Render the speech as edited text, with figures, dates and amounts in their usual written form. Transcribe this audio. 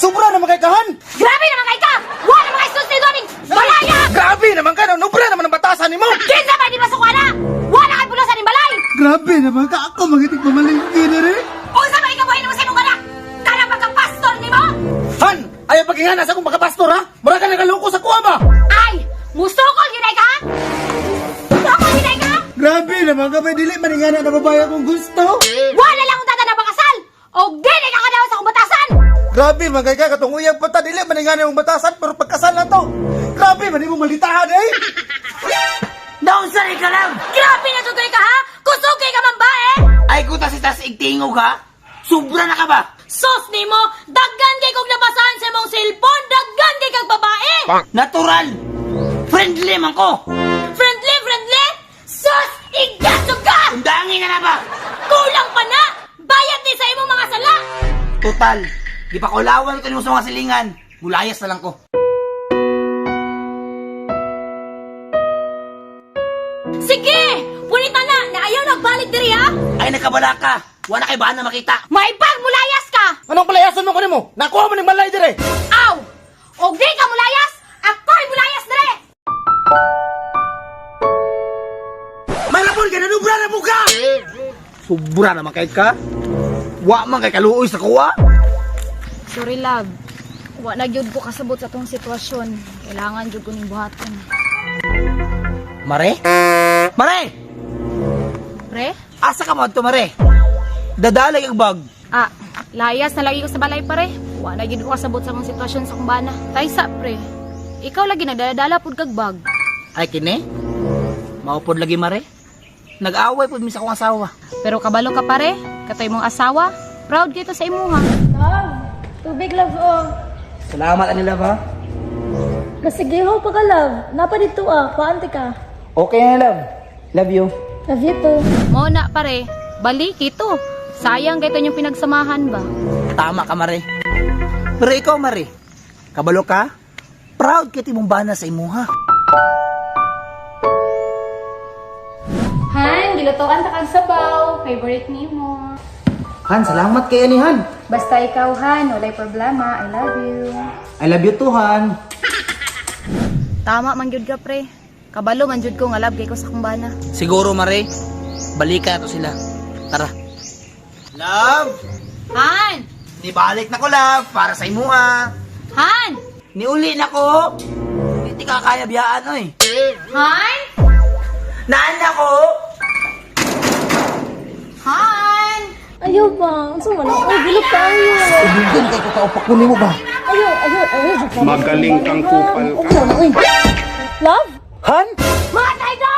Sobra naman kay kahan! Grabe naman kay ka! Wala naman kay sultido ning balaya! Grabe naman ka! Nubra naman ang batasan nimo! Kinsa ba di masuka na? Wala kay pulos aning balay! Grabe naman ka! Ako magitig pamalingki na rin! Unsa ba ikabuhin mo sa imong anak? Kanang pagka-pastor nimo? Han! Ayaw pagingana sa akong pagkapastor ha! Mura ka nagaloko sa kuha ba? Ay! Musukol yun ay ka? Musukol yun ay ka? Grabe naman ka! May dili maningana na babae akong gusto! Wala lang akong tata na pakasal! O dili ka kadaw sa akong batasan! Grabe man kay ka! Katong uyang pata dili maningana yung batasan pero pagkasal na to! Grabe man mo malitahan eh! Naunsa rin ka lang! Grabe na tutoy ka ha! Kusog kay ka man ba eh! Ay kuta si tas igtingog ha! Sobra na ka ba? Sos nimo, daggan kay kog nabasahan sa imong cellphone, daggan kay kag babae! Natural! Friendly man ko! Friendly, friendly! Sos, igasog ka! Undangin na na ba? Kulang pa na! Bayad ni sa imong mga sala! Total, di pa kulawan ko nimo sa mga silingan. Mulayas na lang ko. Sige! Punita na! Na ayaw nagbalik diri ha! Ay nakabala ka. Wala kay baan na makita. Maipag mulayas ka! Anong palayasan mo kanimo? Nakuha mo ning balay dire! Aw! Og di ka mulayas! Ako'y mulayas dire! Malapon ka na nubra na buka! Sobra naman kay ka. Wa man kay kaluoy sa kuha. Sorry, love. Wa na gyud ko kasabot sa tong sitwasyon. Kailangan jud ko ning buhaton. Mare? Mare! Pre? Asa ka mo adto mare? Dadalay ang bag. Ah, layas na lagi ko sa balay pare. Wa na gyud ko kasabot sa akong sitwasyon sa akong bana. Taysa, pre. Ikaw lagi nagdala-dala pud kag bag. Ay kini? Maupod lagi mare. Nag-away pud mi sa akong asawa. Pero kabalo ka pare, katoy mong asawa, proud kito sa imuha. Love, tubig love oh. Salamat ani love ha. Nasigiho pa ka love. Napa dito ah, paante ka. Okay na love. Love you. Love you too. Mo na pare, balik ito. Sayang kay yung pinagsamahan ba. Tama ka mare. Pero ikaw mare, kabalo ka? Proud kay imong bana sa imuha. Han, gilutoan ta kag sabaw, favorite nimo. Han, salamat kay ani Han! Basta ikaw Han, walay problema. I love you. I love you too, Han! Tama man gyud ka pre. Kabalo man jud ko nga love kay ko sa akong bana. Siguro mare, balikan na to sila. Tara. Love! Han! Nibalik na ko love para sa imuha. Han! Niuli na ko. Hindi ka kaya biyaan oy. Han! Naan na ko. Han! Ayaw ba? Unsa man ako? Ay, gulok tayo. Ibigin kay ko kaupakunin mo ba? Ayaw, ayaw, ayaw. Magaling kang kupal ka. Love? Han? Mga tayo!